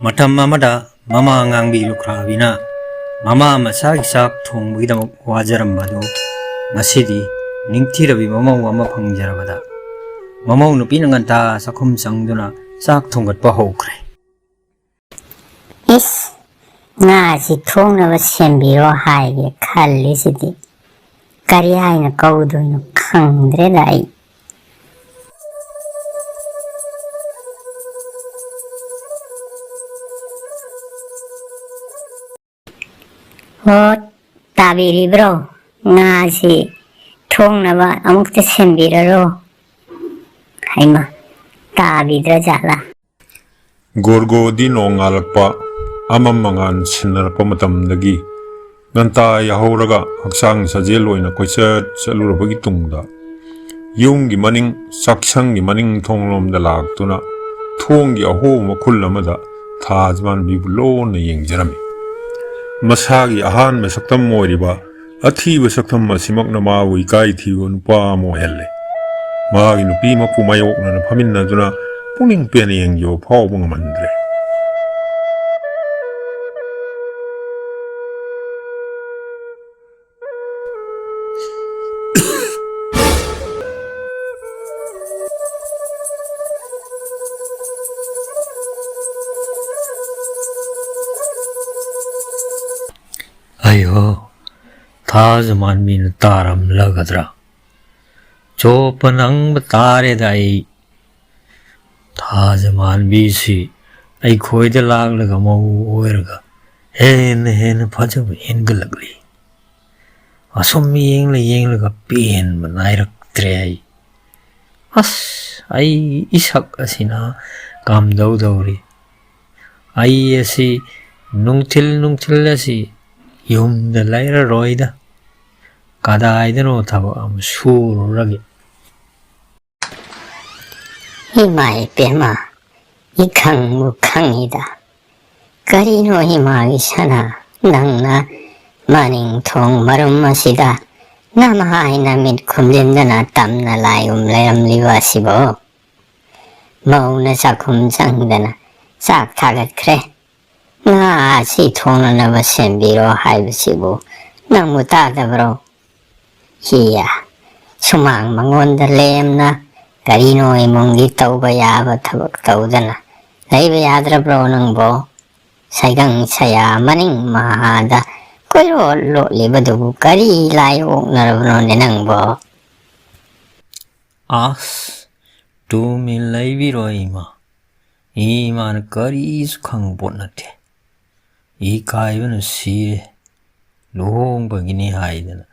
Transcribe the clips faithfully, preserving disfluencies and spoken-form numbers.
ꯃꯇꯝ ꯑꯃꯗ ꯃꯃꯥ ꯑꯉꯥꯡꯕꯤ ꯂꯨꯈ꯭ꯔꯥꯕꯤꯅ ꯃꯃꯥ ꯃꯆꯥꯒꯤ ꯆꯥꯛ ꯊꯣꯡꯕꯒꯤꯗꯃꯛ ꯋꯥꯖꯔꯝꯕ ꯑꯗꯨ ꯉꯁꯤꯗꯤ ꯅꯤꯡꯊꯤꯔꯕꯤ ꯃꯃꯧ ꯑꯃ ꯐꯪꯖꯔꯕꯗ ꯃꯃꯧ ꯅꯨꯄꯤꯅ ꯉꯟꯇꯥ ꯆꯥꯛꯈꯨꯝ ꯆꯪꯗꯨꯅ ꯆꯥꯛ ꯊꯣꯡꯒꯠꯄ ꯍꯧꯈ꯭ꯔꯦ꯫ ꯏꯁ, ꯉꯥꯁꯤ ꯊꯣꯡꯅꯕ ꯁꯦꯝꯕꯤꯔꯣ ꯍꯥꯏꯒꯦ ꯈꯜꯂꯤꯁꯤꯗꯤ ꯀꯔꯤ ꯍꯥꯏꯅ ꯀꯧꯗꯣꯏꯅꯣ ꯈꯪꯗ꯭ꯔꯦꯗ ꯑꯩ꯫ ꯍꯣ, ꯇꯥꯕꯤꯔꯤꯕ꯭ꯔꯣ? ꯉꯥꯁꯤ ꯊꯣꯡꯅꯕ ꯑꯃꯨꯛꯇ ꯁꯦꯝꯕꯤꯔꯔꯣ꯫ ꯍꯩꯃꯥ, ꯇꯥꯕꯤꯗ꯭ꯔ ꯖꯥꯠꯂꯥ? ꯒꯣꯔꯒꯣꯗꯤ ꯅꯣꯡꯉꯥꯜꯂꯛꯄ ꯑꯃꯝ ꯑꯉꯥꯟ ꯁꯤꯟꯅꯔꯛꯄ ꯃꯇꯝꯗꯒꯤ ꯉꯟꯇꯥ ꯌꯥꯍꯧꯔꯒ ꯍꯛꯆꯥꯡ ꯁꯥꯖꯦꯜ ꯑꯣꯏꯅ ꯀꯣꯏꯆꯠ ꯆꯠꯂꯨꯔꯕꯒꯤ ꯇꯨꯡꯗ ꯌꯨꯝꯒꯤ ꯃꯅꯤꯡ ꯆꯥꯛꯁꯪꯒꯤ ꯃꯅꯤꯡ ꯊꯣꯡꯂꯣꯝꯗ ꯂꯥꯛꯇꯨꯅ ꯊꯣꯡꯒꯤ ꯑꯍꯣꯕ ꯃꯈꯨꯜ ꯑꯃꯗ ꯊꯥꯖꯃꯥꯟꯕꯤꯕꯨ ꯂꯣꯟꯅ ꯌꯦꯡꯖꯔꯝꯃꯤ꯫ ꯃꯁꯥꯒꯤ ꯑꯍꯥꯟꯕ ꯁꯛꯇꯝ ꯑꯣꯏꯔꯤꯕ ꯑꯊꯤꯕ ꯁꯛꯇꯝ ꯑꯁꯤꯃꯛꯅ ꯃꯥꯕꯨ ꯏꯀꯥꯏ ꯊꯤꯕ ꯅꯨꯄꯥ ꯑꯃ ꯑꯣꯏꯍꯜꯂꯦ꯫ ꯃꯍꯥꯛꯀꯤ ꯅꯨꯄꯤꯃꯛꯄꯨ ꯃꯥꯌꯣꯛꯅꯅ ꯐꯝꯃꯤꯟꯅꯗꯨꯅ ꯄꯨꯛꯅꯤꯡ ꯄꯦꯟꯅ ꯌꯦꯡꯖꯕ ꯐꯥꯎꯕ ꯉꯝꯍꯟꯗ꯭ꯔꯦ꯫ ꯑꯩꯍꯣ, ꯊꯥꯖ ꯃꯥꯟꯕꯤꯅ ꯇꯥꯔꯝꯂꯒꯗ꯭ꯔꯥ? ꯆꯣꯞꯄ ꯅꯪꯕ ꯇꯥꯔꯦꯗ ꯑꯩ꯫ ꯊꯥꯖ ꯃꯥꯟꯕꯤꯁꯤ ꯑꯩꯈꯣꯏꯗ ꯂꯥꯛꯂꯒ ꯃꯧ ꯑꯣꯏꯔꯒ ꯍꯦꯟꯅ ꯍꯦꯟꯅ ꯐꯖꯕ ꯍꯦꯟꯒꯠꯂꯛꯂꯤ꯫ ꯑꯁꯨꯝ ꯌꯦꯡꯂ ꯌꯦꯡꯂꯒ ꯄꯦꯟꯕ ꯅꯥꯏꯔꯛꯇ꯭ꯔꯦ ꯑꯩ꯫ ꯑꯁ, ꯑꯩ ꯏꯁꯛ ꯑꯁꯤꯅ ꯀꯝꯗꯧꯗꯧꯔꯤ? ꯑꯩ ꯑꯁꯤ ꯅꯨꯡꯊꯤꯜ ꯅꯨꯡꯊꯤꯜ ꯑꯁꯤ ꯌꯨꯝꯗ ꯂꯩꯔꯔꯣꯏꯗ꯫ ꯀꯗꯥꯏꯗꯅꯣ ꯊꯕꯛ ꯑꯃ ꯁꯨꯔꯨꯔꯒꯦ꯫ ꯏꯃꯥ ꯏꯄꯦꯝꯃ, ꯏꯈꯪꯕꯨ ꯈꯪꯉꯤꯗ꯫ ꯀꯔꯤꯅꯣ ꯏꯃꯥꯒꯤ ꯁꯅꯥ, ꯅꯪꯅ ꯃꯅꯤꯡ ꯊꯣꯡ ꯃꯔꯨꯝ ꯑꯁꯤꯗ ꯅꯃꯥꯏ ꯅꯃꯤꯠ ꯈꯨꯝꯖꯤꯟꯗꯅ ꯇꯝꯅ ꯂꯥꯏꯒꯨꯝ ꯂꯩꯔꯝꯂꯤꯕ ꯑꯁꯤꯕꯣ? ꯃꯧꯅ ꯆꯥꯛꯈꯨꯝ ꯆꯪꯗꯅ ꯆꯥꯛ ꯊꯥꯒꯠꯈ꯭ꯔꯦ꯫ ꯉꯥ ꯑꯁꯤ ꯊꯣꯡꯅꯅꯕ ꯁꯦꯝꯕꯤꯔꯣ ꯍꯥꯏꯕꯁꯤꯕꯨ ꯅꯪꯕꯨ ꯇꯥꯗꯕ꯭ꯔꯣ? ꯍꯤꯌꯥ, ꯁꯨꯃꯥꯡ ꯃꯉꯣꯟꯗ ꯂꯦꯝꯅ ꯀꯔꯤꯅꯣ ꯏꯃꯨꯡꯒꯤ ꯇꯧꯕ ꯌꯥꯕ ꯊꯕꯛ ꯇꯧꯗꯅ ꯂꯩꯕ ꯌꯥꯗ꯭ꯔꯕ꯭ꯔꯣ ꯅꯪꯕꯣ? ꯁꯩꯒꯪ ꯁꯌꯥ ꯃꯅꯤꯡ ꯃꯍꯥꯗ ꯀꯣꯏꯔꯣꯠ ꯂꯣꯠꯂꯤꯕꯗꯨꯕꯨ ꯀꯔꯤ ꯂꯥꯏ ꯑꯣꯛꯅꯔꯕꯅꯣꯅꯦ ꯅꯪꯕꯣ? ꯑꯁ, ꯇꯨꯃꯤꯟ ꯂꯩꯕꯤꯔꯣ ꯏꯃꯥ꯫ ꯏꯃꯥꯅ ꯀꯔꯤꯁꯨ ꯈꯪꯕ ꯄꯣꯠ ꯅꯠꯇꯦ꯫ ꯏꯀꯥꯏꯕꯅ ꯁꯤꯔꯦ꯫ ꯂꯨꯍꯣꯡꯕꯒꯤꯅꯤ ꯍꯥꯏꯗꯅ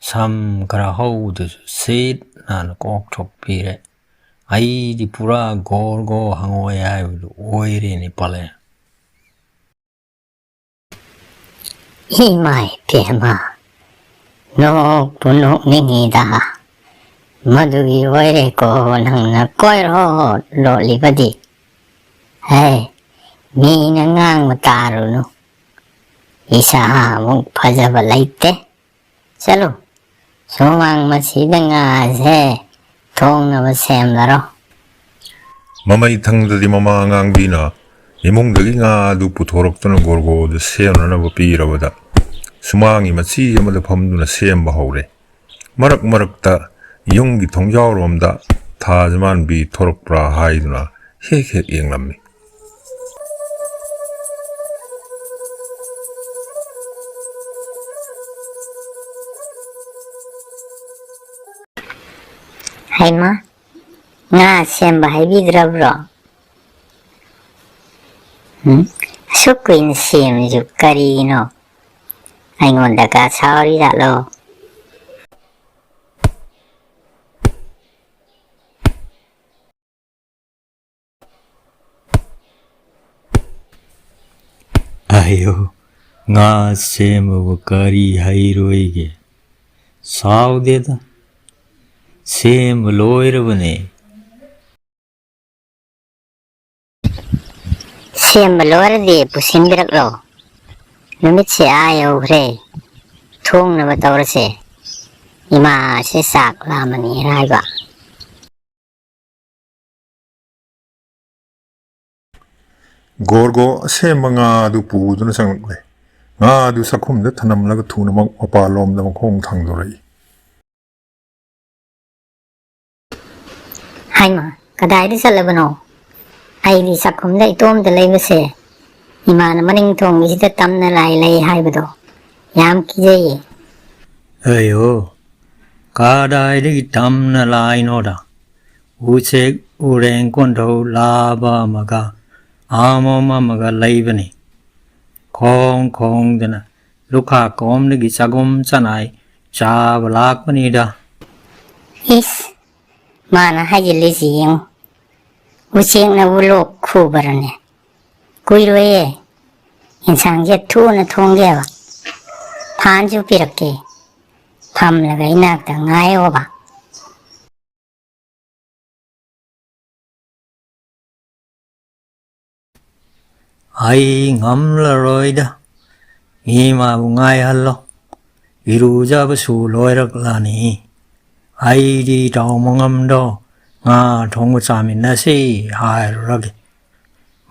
ꯁꯝ ꯈꯔ ꯍꯧꯕꯗꯨꯁꯨ ꯁꯤꯠ ꯅꯥꯟꯅ ꯀꯣꯛꯊꯣꯛꯄꯤꯔꯦ꯫ ꯑꯩꯗꯤ ꯄꯨꯔꯥ ꯒꯣꯔ ꯒꯣ ꯍꯪꯉꯣꯏ ꯍꯥꯏꯕꯗꯨ ꯑꯣꯏꯔꯦꯅꯦ ꯄꯂꯦ꯫ ꯏꯃꯥꯏ ꯄꯦꯝꯃ, ꯅꯣꯛꯄꯨ ꯅꯣꯛꯅꯤꯡꯉꯤꯗ꯫ ꯃꯗꯨꯒꯤ ꯑꯣꯏꯔꯦꯀꯣ ꯅꯪꯅ ꯀꯣꯏꯔꯣ ꯂꯣꯠꯂꯤꯕꯗꯤ꯫ ꯍꯦ, ꯃꯤꯅ ꯉꯥꯡꯕ ꯇꯥꯔꯨꯅꯨ꯫ ꯏꯁꯥ ꯑꯃꯨꯛ ꯐꯖꯕ ꯂꯩꯇꯦ꯫ ꯆꯠꯂꯨ, ꯁꯨꯃꯥꯡ ꯃꯁꯤꯗ ꯉꯥꯁꯦ ꯊꯣꯡꯅꯕ ꯁꯦꯝꯂꯔꯣ꯫ ꯃꯃꯩ ꯊꯪꯗꯗꯤ ꯃꯃꯥ ꯑꯉꯥꯡꯕꯤꯅ ꯏꯃꯨꯡꯗꯒꯤ ꯉꯥ ꯑꯗꯨ ꯄꯨꯊꯣꯔꯛꯇꯨꯅ ꯒꯣꯔꯒꯣꯗꯨ ꯁꯦꯝꯅꯅꯕ ꯄꯤꯔꯕꯗ, ꯁꯨꯃꯥꯡꯒꯤ ꯃꯆꯤ ꯑꯃꯗ ꯐꯝꯗꯨꯅ ꯁꯦꯝꯕ ꯍꯧꯔꯦ꯫ ꯃꯔꯛ ꯃꯔꯛꯇ ꯌꯨꯝꯒꯤ ꯊꯣꯡꯖꯥꯎꯔꯣꯝꯗ ꯊꯥꯖꯃꯥꯟꯕꯤ ꯊꯣꯔꯛꯄ꯭ꯔꯥ ꯍꯥꯏꯗꯨꯅ ꯍꯦꯛ ꯍꯦꯛ ꯌꯦꯡꯂꯝꯃꯤ꯫ ꯍꯩꯃꯥ, ꯉꯥ ꯁꯦꯝꯕ ꯍꯩꯕꯤꯗ꯭ꯔꯕ꯭ꯔꯣ? ꯎꯝ? ꯑꯁꯨꯛ ꯀꯨꯏꯅ ꯁꯦꯝꯃꯤꯁꯨ ꯀꯔꯤꯅꯣ? ꯑꯩꯉꯣꯟꯗꯒ ꯁꯥꯎꯔꯤꯖꯥꯠꯂꯣ? ꯑꯌꯣ, ꯉꯥ ꯁꯦꯝꯕꯕꯨ ꯀꯔꯤ ꯍꯩꯔꯣꯏꯒꯦ? ꯁꯥꯎꯗꯦꯗ, ꯁꯦꯝꯕ ꯂꯣꯏꯔꯕꯅꯦ꯫ ꯁꯦꯝꯕ ꯂꯣꯏꯔꯗꯤ ꯄꯨꯁꯤꯟꯕꯤꯔꯛꯂꯣ꯫ ꯅꯨꯃꯤꯠꯁꯦ ꯑꯥ ꯌꯧꯈ꯭ꯔꯦ꯫ ꯊꯣꯡꯅꯕ ꯇꯧꯔꯁꯦ꯫ ꯏꯃꯥꯁꯦ ꯆꯥꯛ ꯂꯥꯝꯃꯅꯤ ꯍꯥꯏꯕ꯫ ꯒꯣꯔꯒꯣ ꯑꯁꯦꯝꯕ ꯉꯥ ꯑꯗꯨ ꯄꯨꯗꯨꯅ ꯆꯪꯂꯛꯂꯦ꯫ ꯉꯥ ꯑꯗꯨ ꯆꯥꯛꯈꯨꯝꯗ ꯊꯅꯝꯂꯒ ꯊꯨꯅꯃꯛ ꯃꯄꯥꯟꯂꯣꯝꯗ ꯃꯈꯣꯡ ꯊꯥꯡꯗꯣꯔꯛꯏ꯫ "ꯍꯥꯏꯃ, ꯀꯗꯥꯏꯗ ꯆꯠꯂꯕꯅꯣ? ꯑꯩꯗꯤ ꯆꯥꯛꯈꯨꯝꯗ ꯏꯇꯣꯝꯇ ꯂꯩꯕꯁꯦ ꯏꯃꯥꯅ ꯃꯅꯤꯡ ꯊꯣꯡꯒꯤꯁꯤꯗ ꯇꯝꯅ ꯂꯥꯏ ꯂꯩ ꯍꯥꯏꯕꯗꯣ ꯌꯥꯝ ꯀꯤꯖꯩꯌꯦ꯫" "ꯑꯌꯣ, ꯀꯗꯥꯏꯗꯒꯤ ꯇꯝꯅ ꯂꯥꯏꯅꯣꯗ? ꯎꯆꯦꯛ ꯎꯔꯦꯡ ꯀꯣꯟꯊꯧ ꯂꯥꯕ ꯑꯃꯒ ꯑꯃꯣꯝ ꯑꯃꯒ ꯂꯩꯕꯅꯤ꯫ ꯈꯣꯡ ꯈꯣꯡꯗꯅ ꯂꯨꯈꯥ ꯀꯣꯝꯗꯒꯤ ꯆꯒꯨꯝ ꯆꯅꯥꯏ ꯆꯥꯕ ꯂꯥꯛꯄꯅꯤꯗ꯫" ꯏꯁ, ꯃꯥꯅ ꯍꯥꯏꯖꯤꯜꯂꯤꯁꯤ ꯌꯦꯡꯉꯨ꯫ ꯎꯆꯦꯛꯅꯕꯨ ꯂꯣꯛ ꯈꯨꯕꯔꯅꯦ? ꯀꯨꯏꯔꯣꯏꯌꯦ꯫ ꯌꯦꯟꯁꯥꯡꯁꯦ ꯊꯨꯅ ꯊꯣꯡꯒꯦꯕ꯫ ꯐꯥꯟꯁꯨ ꯄꯤꯔꯛꯀꯦ꯫ ꯐꯝꯂꯒ ꯏꯅꯥꯛꯇ ꯉꯥꯏꯌꯣꯕ꯫ "ꯑꯩ ꯉꯝꯂꯔꯣꯏꯗ꯫ ꯃꯤ ꯃꯥꯕꯨ ꯉꯥꯏꯍꯜꯂꯣ꯫ ꯏꯔꯨꯖꯕꯁꯨ ꯂꯣꯏꯔꯛꯂꯅꯤ꯫ ꯑꯩꯗꯤ ꯏꯇꯥꯎ ꯃꯉꯝꯗꯣ ꯉꯥ ꯊꯣꯡꯕ ꯆꯥꯃꯤꯟꯅꯁꯤ ꯍꯥꯏꯔꯨꯔꯒꯦ꯫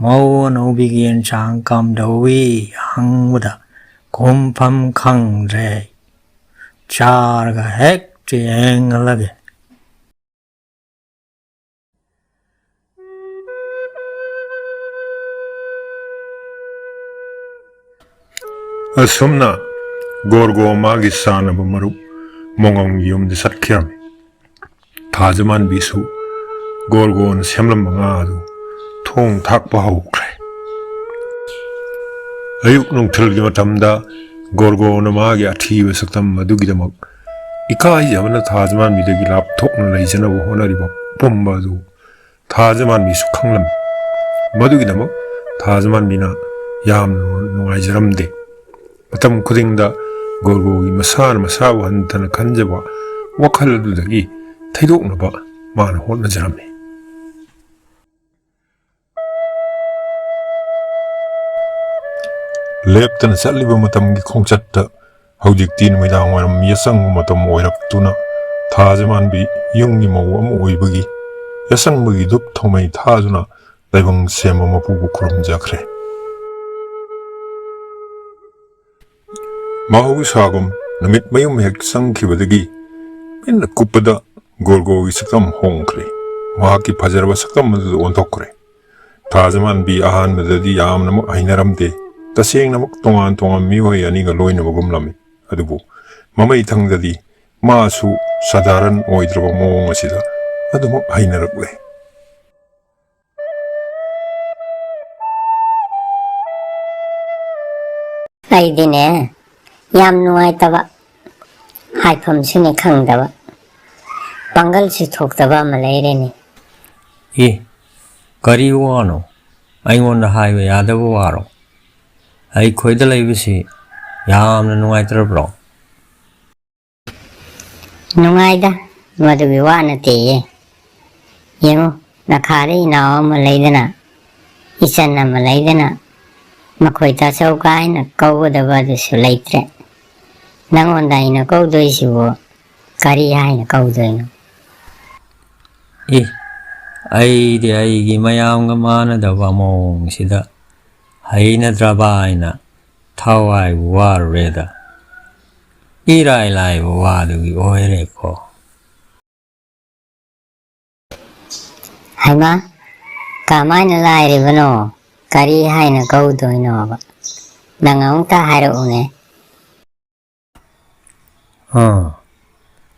ꯃꯧ ꯑꯅꯧꯕꯤꯒꯤ ꯌꯦꯟꯁꯥꯡ ꯀꯝꯗꯧꯏ ꯍꯪꯕꯗ ꯈꯨꯝꯐꯝ ꯈꯪꯗ꯭ꯔꯦ꯫ ꯆꯥꯔꯒ ꯍꯦꯛ ꯆꯦꯟꯍꯜꯂꯒꯦ꯫" ꯑꯁꯨꯝꯅ ꯒꯣꯔꯒꯣ ꯃꯥꯒꯤ ꯆꯥꯅꯕ ꯃꯔꯨꯞ ꯃꯣꯉꯝꯒꯤ ꯌꯨꯝꯗ ꯆꯠꯈꯤꯔꯝꯃꯤ꯫ ꯊꯥꯖꯃꯥꯟꯕꯤꯁꯨ ꯒꯣꯔꯒꯣꯅ ꯁꯦꯝꯂꯝꯕ ꯉꯥ ꯑꯗꯨ ꯊꯣꯡ ꯊꯥꯛꯄ ꯍꯧꯈ꯭ꯔꯦ꯫ ꯑꯌꯨꯛ ꯅꯨꯡꯊꯤꯜꯒꯤ ꯃꯇꯝꯗ ꯒꯣꯔꯒꯣꯅ ꯃꯥꯒꯤ ꯑꯊꯤꯕ ꯁꯛꯇꯝ ꯑꯗꯨꯒꯤꯗꯃꯛ ꯏꯀꯥꯏꯖꯕꯅ ꯊꯥꯖꯃꯥꯟꯕꯤꯗꯒꯤ ꯂꯥꯞꯊꯣꯛꯅ ꯂꯩꯖꯅꯕ ꯍꯣꯠꯅꯔꯤꯕ ꯄꯨꯝꯕ ꯑꯗꯨ ꯊꯥꯖꯃꯥꯟꯕꯤꯁꯨ ꯈꯪꯂꯝꯃꯤ꯫ ꯃꯗꯨꯒꯤꯗꯃꯛ ꯊꯥꯖꯃꯥꯟꯕꯤꯅ ꯌꯥꯝꯅ ꯅꯨꯡꯉꯥꯏꯖꯔꯝꯗꯦ꯫ ꯃꯇꯝ ꯈꯨꯗꯤꯡꯗ ꯒꯣꯔꯒꯣꯒꯤ ꯃꯁꯥꯅ ꯃꯁꯥꯕꯨ ꯍꯟꯊꯅ ꯈꯟꯖꯕ ꯋꯥꯈꯜ ꯑꯗꯨꯗꯒꯤ ꯊꯩꯗꯣꯛꯅꯕ ꯃꯥꯅ ꯍꯣꯠꯅꯖꯔꯝꯃꯤ꯫ ꯂꯦꯞꯇꯅ ꯆꯠꯂꯤꯕ ꯃꯇꯝꯒꯤ ꯈꯣꯡꯆꯠꯇ ꯍꯧꯖꯤꯛꯇꯤ ꯅꯨꯃꯤꯗꯥꯡ ꯋꯥꯏꯔꯝ ꯌꯥꯆꯪꯕ ꯃꯇꯝ ꯑꯣꯏꯔꯛꯇꯨꯅ ꯊꯥꯖꯃꯥꯟꯕꯤ ꯌꯨꯝꯒꯤ ꯃꯧ ꯑꯃ ꯑꯣꯏꯕꯒꯤ ꯌꯥꯆꯪꯕꯒꯤ ꯙꯨꯞ ꯊꯥꯎꯃꯩ ꯊꯥꯗꯨꯅ ꯇꯥꯏꯕꯪ ꯁꯦꯝꯕ ꯃꯄꯨꯕꯨ ꯈꯨꯔꯨꯝꯖꯈ꯭ꯔꯦ꯫ ꯃꯍꯧꯁꯥꯒꯨꯝ ꯅꯨꯃꯤꯠ ꯃꯌꯨꯝ ꯍꯦꯛ ꯆꯪꯈꯤꯕꯗꯒꯤ ꯃꯤꯠꯅ ꯀꯨꯞꯄꯗ ꯒꯣꯔꯒꯣꯒꯤ ꯁꯛꯇꯝ ꯍꯣꯡꯈ꯭ꯔꯦ꯫ ꯃꯍꯥꯛꯀꯤ ꯐꯖꯔꯕ ꯁꯛꯇꯝ ꯑꯗꯨꯗ ꯑꯣꯟꯊꯣꯛꯈ꯭ꯔꯦ꯫ ꯊꯥꯖ ꯃꯥꯟꯕꯤ ꯑꯍꯥꯟꯕꯗꯗꯤ ꯌꯥꯝꯅꯃꯛ ꯍꯩꯅꯔꯝꯗꯦ꯫ ꯇꯁꯦꯡꯅꯃꯛ ꯇꯣꯉꯥꯟ ꯇꯣꯉꯥꯟꯕ ꯃꯤꯑꯣꯏ ꯑꯅꯤꯒ ꯂꯣꯏꯅꯕꯒꯨꯝꯂꯝꯃꯤ꯫ ꯑꯗꯨꯕꯨ ꯃꯃꯩ ꯊꯪꯗꯗꯤ ꯃꯥꯁꯨ ꯁꯥꯙꯥꯔꯟ ꯑꯣꯏꯗ꯭ꯔꯕ ꯃꯑꯣꯡ ꯑꯁꯤꯗ ꯑꯗꯨꯃꯛ ꯍꯩꯅꯔꯛꯂꯦ꯫ ꯑꯩꯗꯤꯅꯦ, ꯌꯥꯝ ꯅꯨꯡꯉꯥꯏꯇꯕ, ꯍꯥꯏꯐꯝꯁꯨꯅꯤ ꯈꯪꯗꯕ, ꯄꯥꯡꯒꯜꯁꯨ ꯊꯣꯛꯇꯕ ꯑꯃ ꯂꯩꯔꯦꯅꯦ꯫ ꯑꯦ, ꯀꯔꯤ ꯋꯥꯅꯣ? ꯑꯩꯉꯣꯟꯗ ꯍꯥꯏꯕ ꯌꯥꯗꯕ ꯋꯥꯔꯣ? ꯑꯩꯈꯣꯏꯗ ꯂꯩꯕꯁꯤ ꯌꯥꯝꯅ ꯅꯨꯡꯉꯥꯏꯇ꯭ꯔꯕ꯭ꯔꯣ? ꯅꯨꯡꯉꯥꯏꯗ, ꯃꯗꯨꯒꯤ ꯋꯥ ꯅꯠꯇꯦꯌꯦ꯫ ꯌꯦꯡꯉꯨ, ꯅꯈꯥꯗ ꯏꯅꯥꯎ ꯑꯃ ꯂꯩꯗꯅ, ꯏꯆꯟ ꯑꯃ ꯂꯩꯗꯅ, ꯃꯈꯣꯏ ꯇꯥꯆꯧ ꯀꯥꯏꯅ ꯀꯧꯒꯗꯕ ꯑꯗꯨꯁꯨ ꯂꯩꯇ꯭ꯔꯦ꯫ ꯅꯪꯉꯣꯟꯗ ꯑꯩꯅ ꯀꯧꯗꯣꯏꯁꯤꯕꯨ ꯀꯔꯤ ꯍꯥꯏꯅ ꯀꯧꯗꯣꯏꯅꯣ? ꯑꯦ, ꯑꯩꯗꯤ ꯑꯩꯒꯤ ꯃꯌꯥꯝꯒ ꯃꯥꯟꯅꯗꯕ ꯃꯑꯣꯡꯁꯤꯗ ꯍꯩꯅꯗ꯭ꯔꯕ ꯍꯥꯏꯅ ꯊꯋꯥꯏꯕꯨ ꯋꯥꯔꯨꯔꯦꯗ꯫ ꯏꯔꯥꯏ ꯂꯥꯏꯕ ꯋꯥꯗꯨꯒꯤ ꯑꯣꯏꯔꯦꯀꯣ꯫ ꯍꯩꯃꯥ, ꯀꯃꯥꯏꯅ ꯂꯥꯏꯔꯤꯕꯅꯣ? ꯀꯔꯤ ꯍꯥꯏꯅ ꯀꯧꯗꯣꯏꯅꯣꯕ? ꯅꯪ ꯑꯃꯨꯛꯇ ꯍꯥꯏꯔꯛꯎꯅꯦ꯫ ꯑꯥ,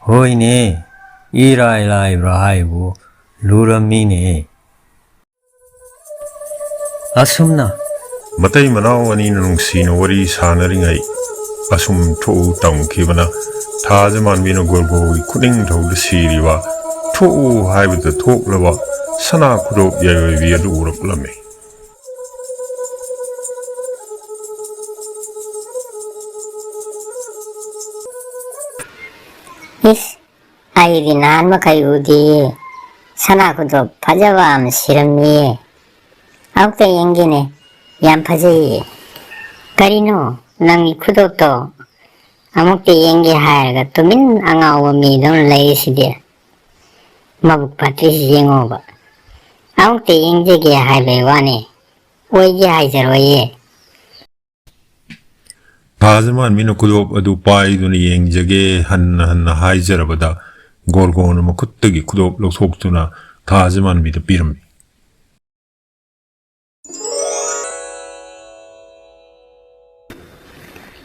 ꯍꯣꯏꯅꯦ, ꯏꯔꯥꯏ ꯂꯥꯏꯕ꯭ꯔꯥ ꯍꯥꯏꯕꯨ ꯂꯨꯔꯝꯃꯤꯅꯦ꯫ ꯑꯁꯨꯝꯅ ꯃꯇꯩ ꯃꯅꯥꯎ ꯑꯅꯤꯅ ꯅꯨꯡꯁꯤꯅ ꯋꯥꯔꯤ ꯁꯥꯟꯅꯔꯤꯉꯩ, ꯑꯁꯨꯝ ꯊꯣꯛꯎ ꯇꯝꯈꯤꯕꯅ ꯊꯥꯖ ꯃꯥꯟꯕꯤꯅ ꯒꯣꯔꯒꯣꯒꯤ ꯈꯨꯅꯤꯡꯊꯧꯗ ꯁꯤꯔꯤꯕ ꯊꯣꯛꯎ ꯍꯥꯏꯕꯗ ꯊꯣꯛꯂꯕ ꯁꯅꯥ ꯈꯨꯗꯣꯞ ꯌꯥꯏꯑꯣꯏꯕꯤ ꯑꯗꯨ ꯎꯔꯛꯂꯝꯃꯤ꯫ ꯏꯁ, ꯑꯩꯗꯤ ꯅꯍꯥꯟ ꯃꯈꯩ ꯎꯗꯦꯌꯦ꯫ ꯁꯅꯥ ꯈꯨꯗꯣꯞ ꯐꯖꯕ ꯑꯃ ꯁꯤꯔꯝꯃꯤꯌꯦ꯫ ꯑꯃꯨꯛꯇ ꯌꯦꯡꯒꯦꯅꯦ꯫ ꯌꯥꯝ ꯐꯖꯩꯌꯦ꯫ ꯀꯔꯤꯅꯣ ꯅꯪꯒꯤ ꯈꯨꯗꯣꯞꯇꯣ? ꯑꯃꯨꯛꯇ ꯌꯦꯡꯒꯦ ꯍꯥꯏꯔꯒ ꯇꯨꯃꯤꯟ ꯑꯉꯥꯎꯕ ꯃꯤꯗꯧꯅ ꯂꯩꯔꯤꯁꯤꯗꯤ꯫ ꯃꯕꯨꯛ ꯐꯠꯇ꯭ꯔꯤꯁꯤ ꯌꯦꯡꯉꯣꯕ꯫ ꯑꯃꯨꯛꯇ ꯌꯦꯡꯖꯒꯦ ꯍꯥꯏꯕꯩ ꯋꯥꯅꯤ, ꯑꯣꯏꯒꯦ ꯍꯥꯏꯖꯔꯣꯏꯌꯦ꯫ ꯊꯥꯖꯃꯥꯟꯕꯤꯅ ꯈꯨꯗꯣꯞ ꯑꯗꯨ ꯄꯥꯏꯗꯨꯅ ꯌꯦꯡꯖꯒꯦ ꯍꯟꯅ ꯍꯟꯅ ꯍꯥꯏꯖꯔꯕꯗ, ꯒꯣꯔꯒꯣꯅ ꯃꯈꯨꯠꯇꯒꯤ ꯈꯨꯗꯣꯞ ꯂꯧꯊꯣꯛꯇꯨꯅ ꯊꯥꯖꯃꯥꯟꯕꯤꯗ ꯄꯤꯔꯝꯃꯤ꯫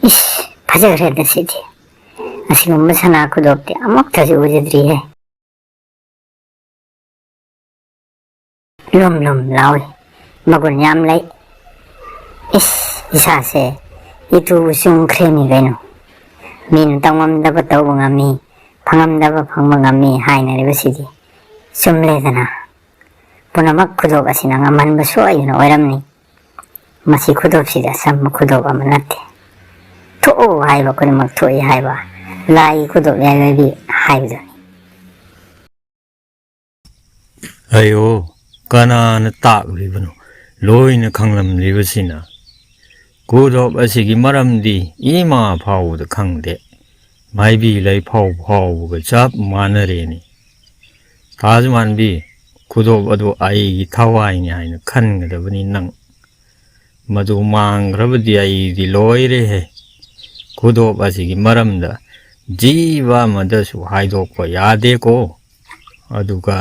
ꯏꯁ, ꯐꯖꯈ꯭ꯔꯦꯗ ꯁꯤꯗꯤ꯫ ꯑꯁꯤꯒꯨꯝꯕ ꯁꯅꯥ ꯈꯨꯗꯣꯞꯇꯤ ꯑꯃꯨꯛꯇꯁꯨ ꯎꯖꯗ꯭ꯔꯤꯍꯦ꯫ ꯂꯨꯝ ꯂꯨꯝ ꯂꯥꯎꯏ, ꯃꯒꯨꯟ ꯌꯥꯝ ꯂꯩ꯫ ꯏꯁ, ꯏꯁꯥꯁꯦ ꯏꯇꯨ ꯆꯨꯡꯈ꯭ꯔꯦꯅꯤ ꯀꯩꯅꯣ꯫ ꯃꯤꯅ ꯇꯧꯉꯝꯗꯕ ꯇꯧꯕ ꯉꯝꯃꯤ, ꯐꯪꯉꯝꯗꯕ ꯐꯪꯕ ꯉꯝꯃꯤ ꯍꯥꯏꯅꯔꯤꯕꯁꯤꯗꯤ ꯆꯨꯝꯂꯦꯗꯅ꯫ ꯄꯨꯝꯅꯃꯛ ꯈꯨꯗꯣꯞ ꯑꯁꯤꯅ ꯉꯝꯍꯟꯕ ꯁꯣꯏꯗꯅ ꯑꯣꯏꯔꯝꯅꯤ꯫ ꯃꯁꯤ ꯈꯨꯗꯣꯞꯁꯤꯗꯤ ꯑꯆꯝꯕ ꯈꯨꯗꯣꯞ ꯑꯃ ꯅꯠꯇꯦ꯫ ꯊꯣꯛꯎ ꯍꯥꯏꯕ ꯈꯨꯗꯤꯡꯃꯛ ꯊꯣꯛꯏ ꯍꯥꯏꯕ ꯂꯥꯏꯒꯤ ꯈꯨꯗꯣꯞ ꯌꯥꯏꯃꯕꯤ ꯍꯥꯏꯕꯗꯨꯅꯤ꯫ ꯑꯌꯣ, ꯀꯅꯥꯅ ꯇꯥꯛꯂꯤꯕꯅꯣ? ꯂꯣꯏꯅ ꯈꯪꯂꯝꯂꯤꯕꯁꯤꯅ꯫ ꯈꯨꯗꯣꯞ ꯑꯁꯤꯒꯤ ꯃꯔꯝꯗꯤ ꯏꯃꯥ ꯐꯥꯎꯕꯗ ꯈꯪꯗꯦ꯫ ꯃꯥꯏꯕꯤ ꯂꯩꯐꯥꯎ ꯐꯥꯎꯕꯒ ꯆꯞ ꯃꯥꯟꯅꯔꯦꯅꯦ꯫ ꯊꯥꯖꯃꯥꯟꯕꯤ, ꯈꯨꯗꯣꯞ ꯑꯗꯨ ꯑꯩꯒꯤ ꯊꯋꯥꯏꯅꯤ ꯍꯥꯏꯅ ꯈꯟꯒꯗꯕꯅꯤ ꯅꯪ꯫ ꯃꯗꯨ ꯃꯥꯡꯈ꯭ꯔꯕꯗꯤ ꯑꯩꯗꯤ ꯂꯣꯏꯔꯦꯍꯦ꯫ ꯈꯨꯗꯣꯞ ꯑꯁꯤꯒꯤ ꯃꯔꯝꯗ ꯖꯤꯕ ꯑꯃꯗꯁꯨ ꯍꯥꯏꯗꯣꯛꯄ ꯌꯥꯗꯦꯀꯣ꯫ ꯑꯗꯨꯒ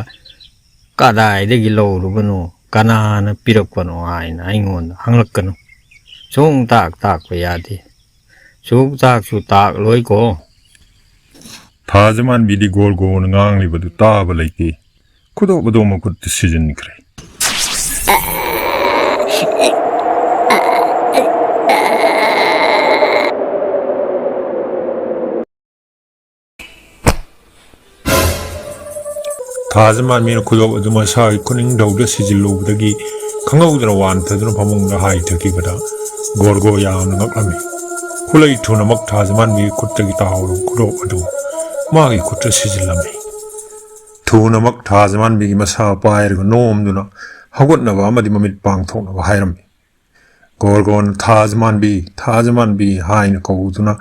ꯀꯗꯥꯏꯗꯒꯤ ꯂꯧꯔꯨꯕꯅꯣ, ꯀꯅꯥꯅ ꯄꯤꯔꯛꯄꯅꯣ ꯍꯥꯏꯅ ꯑꯩꯉꯣꯟꯗ ꯍꯪꯂꯛꯀꯅꯨ꯫ ꯁꯨꯡ ꯇꯥꯛ ꯇꯥꯛꯄ ꯌꯥꯗꯦ꯫ ꯁꯨꯛ ꯇꯥꯛꯁꯨ ꯇꯥꯛꯂꯣꯏꯀꯣ꯫ ꯊꯥꯖꯃꯥꯟꯕꯤꯗꯤ ꯒꯣꯔꯒꯣꯅ ꯉꯥꯡꯂꯤꯕꯗꯨ ꯇꯥꯕ ꯂꯩꯇꯦ꯫ ꯈꯨꯗꯣꯞ ꯑꯗꯨ ꯃꯈꯨꯠꯇ ꯁꯤꯖꯤꯟꯈ꯭ꯔꯦ꯫ ꯊꯥꯖꯃꯥꯟꯕꯤꯅ ꯈꯨꯗꯣꯞ ꯑꯗꯨ ꯃꯁꯥꯒꯤ ꯈꯨꯅꯤꯡꯗꯧꯗ ꯁꯤꯖꯤꯜꯂꯨꯕꯗꯒꯤ ꯈꯪꯍꯧꯗꯅ ꯋꯥꯟꯊꯗꯨꯅ ꯐꯃꯨꯡꯗ ꯍꯥꯏꯊꯈꯤꯕꯗ ꯒꯣꯔꯒꯣ ꯌꯥꯝꯅ ꯉꯛꯂꯝꯃꯤ꯫ ꯈꯨꯠꯂꯩ ꯊꯨꯅꯃꯛ ꯊꯥꯖꯃꯥꯟꯕꯤꯒꯤ ꯈꯨꯠꯇꯒꯤ ꯇꯥꯍꯧꯔꯕ ꯈꯨꯗꯣꯞ ꯑꯗꯨ ꯃꯥꯒꯤ ꯈꯨꯠꯇ ꯁꯤꯖꯤꯜꯂꯝꯃꯤ꯫ ꯊꯨꯅꯃꯛ ꯊꯥꯖꯃꯥꯟꯕꯤꯒꯤ ꯃꯁꯥ ꯄꯥꯏꯔꯒ ꯅꯣꯝꯗꯨꯅ ꯍꯧꯒꯠꯅꯕ ꯑꯃꯗꯤ ꯃꯃꯤꯠ ꯄꯥꯡꯊꯣꯛꯅꯕ ꯍꯥꯏꯔꯝꯃꯤ꯫ ꯒꯣꯔꯒꯣꯟ "ꯊꯥꯖꯃꯥꯟꯕꯤ, ꯊꯥꯖꯃꯥꯟꯕꯤ" ꯍꯥꯏꯅ ꯀꯧꯗꯨꯅ,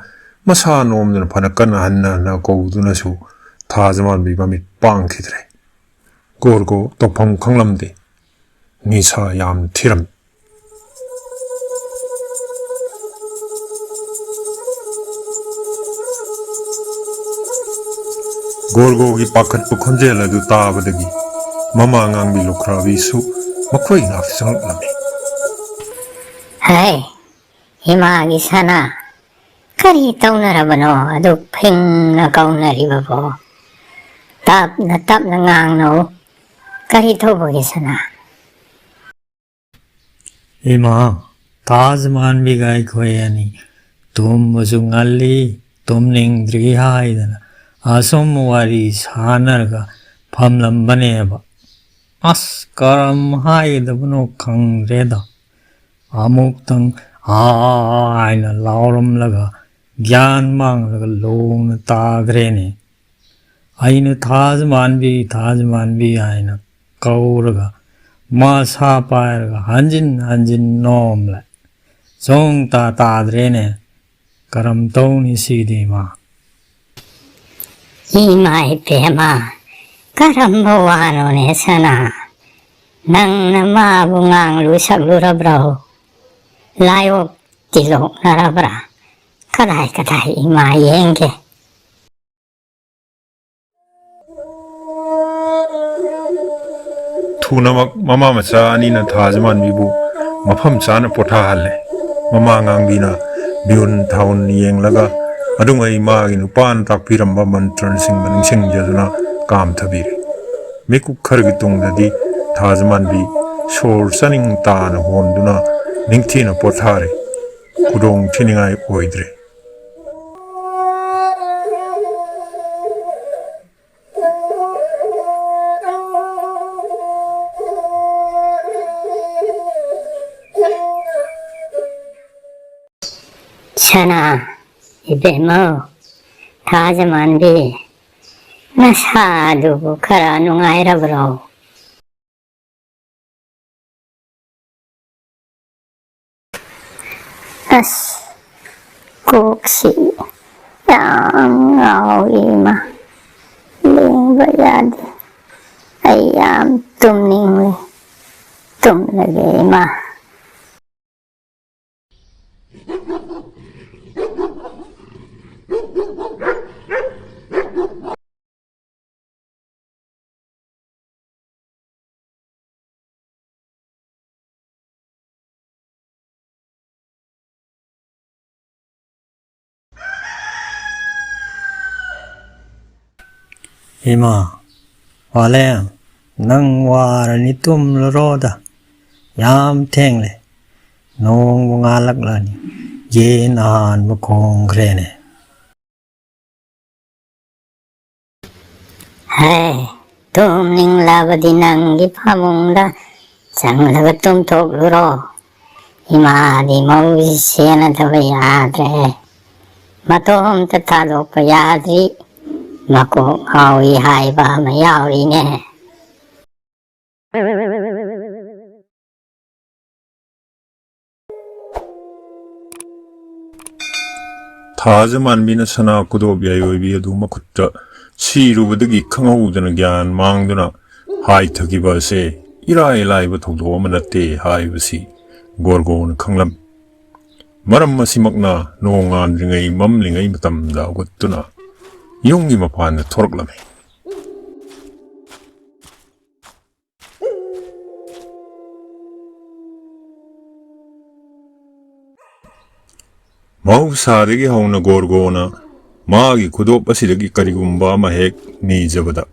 ꯃꯁꯥ ꯅꯣꯝꯗꯨꯅ ꯐꯅ ꯀꯟꯅ ꯍꯟꯅ ꯍꯟꯅ ꯀꯧꯗꯨꯅꯁꯨ ꯊꯥꯖꯃꯥꯟꯕꯤ ꯃꯃꯤꯠ ꯄꯥꯡꯈꯤꯗ꯭ꯔꯦ꯫ ꯒꯣꯔꯒꯣ ꯇꯧꯐꯝ ꯈꯪꯂꯝꯗꯦ꯫ ꯅꯤꯁꯥ ꯌꯥꯝ ꯊꯤꯔꯝꯃꯤ꯫ ꯒꯣꯔꯒꯣꯒꯤ ꯄꯥꯈꯠꯄ ꯈꯣꯟꯖꯦꯜ ꯑꯗꯨ ꯇꯥꯕꯗꯒꯤ ꯃꯃꯥ ꯉꯥꯡꯕꯤ ꯂꯨꯈ꯭ꯔꯥꯕꯤꯁꯨ ꯃꯈꯣꯏ ꯅꯥꯛꯇ ꯆꯪꯂꯛꯂꯝꯃꯤ꯫ ꯍꯩ, ꯏꯃꯥꯒꯤ ꯁꯅꯥ, ꯀꯔꯤ ꯇꯧꯅꯔꯕꯅꯣ ꯑꯗꯨꯛ ꯐꯤꯡꯅ ꯀꯧꯅꯔꯤꯕꯕꯣ? ꯇꯞꯅ ꯇꯞꯅ ꯉꯥꯡꯅꯧ꯫ ꯀꯔꯤ ꯇꯧꯕꯒꯦ ꯁꯅꯥ? ꯏꯃꯥ, ꯇꯥꯖ ꯃꯥꯟꯕꯤꯒ ꯑꯩꯈꯣꯏ ꯑꯅꯤ ꯇꯨꯝꯕꯁꯨ ꯉꯜꯂꯤ, ꯇꯨꯝꯅꯤꯡꯗ꯭ꯔꯤ ꯍꯥꯏꯗꯅ ꯑꯁꯨꯝ ꯋꯥꯔꯤ ꯁꯥꯟꯅꯔꯒ ꯐꯝꯂꯝꯕꯅꯦꯕ꯫ ꯑꯁ, ꯀꯔꯝ ꯍꯥꯏꯒꯗꯕꯅꯣ ꯈꯪꯗ꯭ꯔꯦꯗ꯫ ꯑꯃꯨꯛꯇꯪ "ꯑꯥ" ꯍꯥꯏꯅ ꯂꯥꯎꯔꯝꯂꯒ ꯒ꯭ꯌꯥꯟ ꯃꯥꯡꯂꯒ ꯂꯣꯡꯅ ꯇꯥꯈ꯭ꯔꯦꯅꯦ꯫ ꯑꯩꯅ "ꯊꯥꯖ ꯃꯥꯟꯕꯤ, ꯊꯥꯖ ꯃꯥꯟꯕꯤ" ꯍꯥꯏꯅ ꯀꯧꯔꯒ ꯃꯁꯥ ꯄꯥꯏꯔꯒ ꯍꯟꯖꯤꯟ ꯍꯟꯖꯤꯟ ꯅꯣꯝꯂꯦ꯫ ꯁꯨꯡꯇꯥ ꯇꯥꯗ꯭ꯔꯦꯅꯦ꯫ ꯀꯔꯝ ꯇꯧꯅꯤ ꯁꯤꯗꯤ ꯏꯃꯥ? ꯏꯃꯥ ꯏꯕꯦꯝꯃ, ꯀꯔꯝꯕ ꯋꯥꯅꯣꯅꯦ ꯁꯅꯥ? ꯅꯪꯅ ꯃꯥꯕꯨ ꯉꯥꯡꯂꯨ ꯁꯛꯂꯨꯔꯕ꯭ꯔꯣ? ꯂꯥꯏꯑꯣꯛꯇꯤ ꯂꯣꯛꯅꯔꯕ꯭ꯔꯥ? ꯀꯗꯥꯏ ꯀꯗꯥꯏ ꯏꯃꯥ ꯌꯦꯡꯒꯦ? ꯊꯨꯅꯃꯛ ꯃꯃꯥ ꯃꯆꯥ ꯑꯅꯤꯅ ꯊꯥꯖ ꯃꯥꯟꯕꯤꯕꯨ ꯃꯐꯝ ꯆꯥꯅ ꯄꯣꯊꯥꯍꯜꯂꯦ꯫ ꯃꯃꯥ ꯉꯥꯡꯕꯤꯅ ꯃꯤꯍꯨꯟ ꯊꯥꯍꯨꯟ ꯌꯦꯡꯂꯒ ꯑꯗꯨꯉꯩ ꯃꯥꯒꯤ ꯅꯨꯄꯥꯅ ꯇꯥꯛꯄꯤꯔꯝꯕ ꯃꯟꯇ꯭ꯔꯁꯤꯡ ꯅꯤꯡꯁꯤꯡꯖꯗꯨꯅ ꯀꯥꯝꯊꯕꯤꯔꯦ꯫ ꯃꯤꯀꯨꯞ ꯈꯔꯒꯤ ꯇꯨꯡꯗꯗꯤ ꯊꯥꯖ ꯃꯥꯟꯕꯤ ꯁꯣꯔ ꯆꯥꯅꯤꯡ ꯇꯥꯅ ꯍꯣꯟꯗꯨꯅ ꯅꯤꯡꯊꯤꯅ ꯄꯣꯊꯥꯔꯦ꯫ ꯈꯨꯗꯣꯡ ꯊꯤꯅꯤꯡꯉꯥꯏ ꯑꯣꯏꯗ꯭ꯔꯦ꯫ ꯁꯅꯥ, ꯏꯕꯦꯝꯃꯧ, ꯊꯥꯖ ꯃꯥꯟꯕꯤ, ꯅꯁꯥꯗꯨꯕꯨ ꯈꯔ ꯅꯨꯡꯉꯥꯏꯔꯕ꯭ꯔꯣ? ꯑꯁ, ꯀꯣꯛꯁꯤ ꯌꯥꯝ ꯉꯥꯎꯏ ꯏꯃꯥ꯫ ꯂꯦꯡꯕ ꯌꯥꯗꯦ꯫ ꯑꯩ ꯌꯥꯝ ꯇꯨꯝꯅꯤꯡꯂꯦ꯫ ꯇꯨꯝꯂꯒꯦ ꯏꯃꯥ꯫ ꯏꯃꯥ, ꯋꯥꯂꯦ, ꯅꯪ ꯋꯥꯔꯅꯤ, ꯇꯨꯝꯂꯨꯔꯣꯗ꯫ ꯌꯥꯝ ꯊꯦꯡꯂꯦ꯫ ꯅꯣꯡꯕꯨ ꯉꯥꯜꯂꯛꯂꯅꯤ꯫ ꯌꯦꯟ ꯑꯍꯥꯟꯕ ꯈꯣꯡꯈ꯭ꯔꯦꯅꯦ꯫ ꯍꯦ, ꯇꯨꯝꯅꯤꯡꯂꯕꯗꯤ ꯅꯪꯒꯤ ꯐꯃꯨꯡꯗ ꯆꯪꯂꯒ ꯇꯨꯝꯊꯣꯛꯂꯨꯔꯣ꯫ ꯏꯃꯥꯗꯤ ꯃꯧꯁꯤ ꯁꯦꯟꯅꯗꯕ ꯌꯥꯗ꯭ꯔꯦ꯫ ꯃꯇꯣꯝꯇ ꯊꯥꯗꯣꯛꯄ ꯌꯥꯗ꯭ꯔꯤ꯫ ꯃꯀꯣꯛ ꯉꯥꯎꯏ ꯍꯥꯏꯕ ꯑꯃ ꯌꯥꯎꯔꯤꯅꯦ꯫ ꯊꯥꯖ ꯃꯥꯟꯕꯤꯅ ꯁꯅꯥ ꯈꯨꯗꯣꯞ ꯌꯥꯏꯑꯣꯏꯕꯤ ꯑꯗꯨ ꯃꯈꯨꯠꯇ ꯁꯤꯔꯨꯕꯗꯒꯤ ꯈꯪꯍꯧꯗꯅ ꯒ꯭ꯌꯥꯟ ꯃꯥꯡꯗꯨꯅ ꯍꯥꯏꯊꯈꯤꯕ ꯑꯁꯦ ꯏꯔꯥꯏ ꯂꯥꯏꯕ ꯊꯧꯗꯣꯛ ꯑꯃ ꯅꯠꯇꯦ ꯍꯥꯏꯕꯁꯤ ꯒꯣꯔꯒꯣꯅ ꯈꯪꯂꯝꯃꯤ꯫ ꯃꯔꯝ ꯑꯁꯤꯃꯛꯅ ꯅꯣꯡꯉꯥꯟꯗ꯭ꯔꯤꯉꯩ ꯃꯝꯂꯤꯉꯩ ꯃꯇꯝꯗ ꯍꯧꯒꯠꯇꯨꯅ ꯌꯨꯝꯒꯤ ꯃꯄꯥꯟꯗ ꯊꯣꯔꯛꯂꯝꯃꯤ꯫ ꯃꯍꯧꯁꯥꯗꯒꯤ ꯍꯧꯅ ꯒꯣꯔꯒꯣꯅ ꯃꯥꯒꯤ ꯈꯨꯗꯣꯞ ꯑꯁꯤꯗꯒꯤ ꯀꯔꯤꯒꯨꯝꯕ ꯑꯃ ꯍꯦꯛ ꯅꯤꯖꯕꯗ,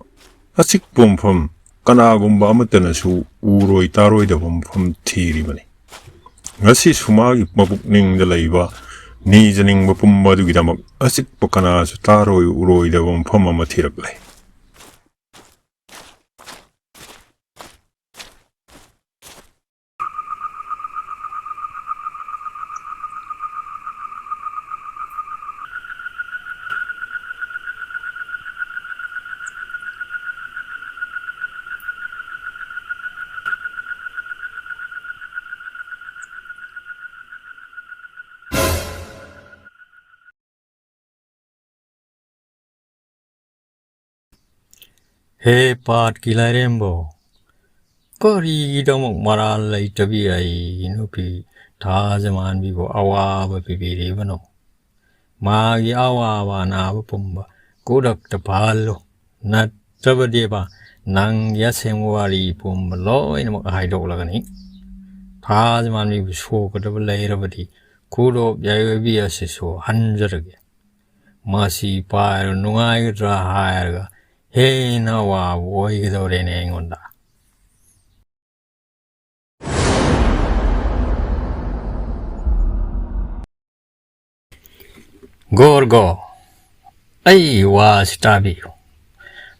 ꯑꯆꯤꯛꯄ ꯃꯐꯝ, ꯀꯅꯥꯒꯨꯝꯕ ꯑꯃꯠꯇꯅꯁꯨ ꯎꯔꯣꯏ ꯇꯥꯔꯣꯏꯗꯕ ꯃꯐꯝ ꯊꯤꯔꯤꯕꯅꯤ꯫ ꯉꯁꯤꯁꯨ ꯃꯥꯒꯤ ꯃꯄꯨꯛꯅꯤꯡꯗ ꯂꯩꯕ ꯅꯤꯖꯅꯤꯡꯕ ꯄꯨꯝꯕ ꯑꯗꯨꯒꯤꯗꯃꯛ ꯑꯆꯤꯛꯄ, ꯀꯅꯥꯁꯨ ꯇꯥꯔꯣꯏ ꯎꯔꯣꯏꯗꯕ ꯃꯐꯝ ꯑꯃ ꯊꯤꯔꯛꯂꯦ꯫ ꯍꯦ ꯄꯥꯠꯀꯤ ꯂꯥꯏꯔꯦꯝꯕꯧ, ꯀꯔꯤꯒꯤꯗꯃꯛ ꯃꯔꯥꯜ ꯂꯩꯇꯕꯤ ꯑꯩꯒꯤ ꯅꯨꯄꯤ ꯊꯥꯖꯃꯥꯟꯕꯤꯕꯨ ꯑꯋꯥꯕ ꯄꯤꯕꯤꯔꯤꯕꯅꯣ? ꯃꯥꯒꯤ ꯑꯋꯥꯕ ꯑꯅꯥꯕ ꯄꯨꯝꯕ ꯈꯨꯗꯛꯇ ꯐꯍꯜꯂꯨ, ꯅꯠꯇ꯭ꯔꯕꯗꯤꯕ ꯅꯪꯒꯤ ꯑꯁꯦꯡꯕ ꯋꯥꯔꯤ ꯄꯨꯝꯕ ꯂꯣꯏꯅꯃꯛ ꯍꯥꯏꯗꯣꯛꯂꯒꯅꯤ꯫ ꯊꯥꯖꯃꯥꯟꯕꯤꯕꯨ ꯁꯣꯛꯀꯗꯕ ꯂꯩꯔꯕꯗꯤ ꯈꯨꯗꯣꯞ ꯌꯥꯏꯑꯣꯏꯕꯤ ꯑꯁꯤꯁꯨ ꯍꯟꯖꯔꯒꯦ꯫ ꯃꯁꯤ ꯄꯥꯏꯔ ꯅꯨꯡꯉꯥꯏꯒꯗ꯭ꯔꯥ ꯍꯥꯏꯔꯒ ꯍꯦꯟꯅ ꯑꯋꯥꯕ ꯑꯣꯏꯒꯗꯧꯔꯦꯅꯦ ꯑꯩꯉꯣꯟꯗ꯫ ꯒꯣꯔꯒꯣ, ꯑꯩ ꯋꯥꯁꯤ ꯇꯥꯕꯤꯌꯨ꯫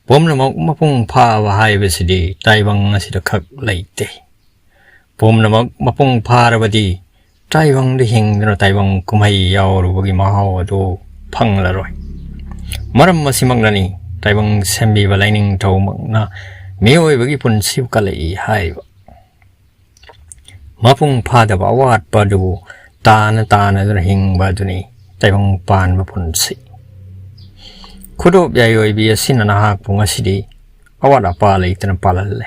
ꯄꯨꯝꯅꯃꯛ ꯃꯄꯨꯡ ꯐꯥꯕ ꯍꯥꯏꯕꯁꯤꯗꯤ ꯇꯥꯏꯕꯪ ꯑꯁꯤꯗ ꯈꯛ ꯂꯩꯇꯦ꯫ ꯄꯨꯝꯅꯃꯛ ꯃꯄꯨꯡ ꯐꯥꯔꯕꯗꯤ ꯇꯥꯏꯕꯪꯗ ꯍꯤꯡꯗꯨꯅ ꯇꯥꯏꯕꯪ ꯀꯨꯝꯍꯩ ꯌꯥꯎꯔꯨꯕꯒꯤ ꯃꯍꯥꯎ ꯑꯗꯨ ꯐꯪꯂꯔꯣꯏ꯫ ꯃꯔꯝ ꯑꯁꯤꯃꯛꯅꯅꯤ ꯇꯥꯏꯕꯪ ꯁꯦꯝꯕꯤꯕ ꯂꯥꯏꯅꯤꯡꯊꯧꯃꯛꯅ ꯃꯤꯑꯣꯏꯕꯒꯤ ꯄꯨꯟꯁꯤꯕꯨ ꯀꯜꯂꯛꯏ ꯍꯥꯏꯔꯤꯕ꯫ ꯃꯄꯨꯡ ꯐꯥꯗꯕ ꯑꯋꯥꯠꯄ ꯑꯗꯨꯕꯨ ꯇꯥꯅ ꯇꯥꯅꯗꯨꯅ ꯍꯤꯡꯕ ꯑꯗꯨꯅꯤ ꯇꯥꯏꯕꯪ ꯄꯥꯟꯕ ꯄꯨꯟꯁꯤ꯫ ꯈꯨꯗꯣꯞ ꯌꯥꯏꯑꯣꯏꯕꯤ ꯑꯁꯤꯅ ꯅꯍꯥꯛꯄꯨ ꯉꯁꯤꯗꯤ ꯑꯋꯥꯠ ꯑꯄꯥ ꯂꯩꯇꯅ ꯄꯥꯜꯍꯜꯂꯦ꯫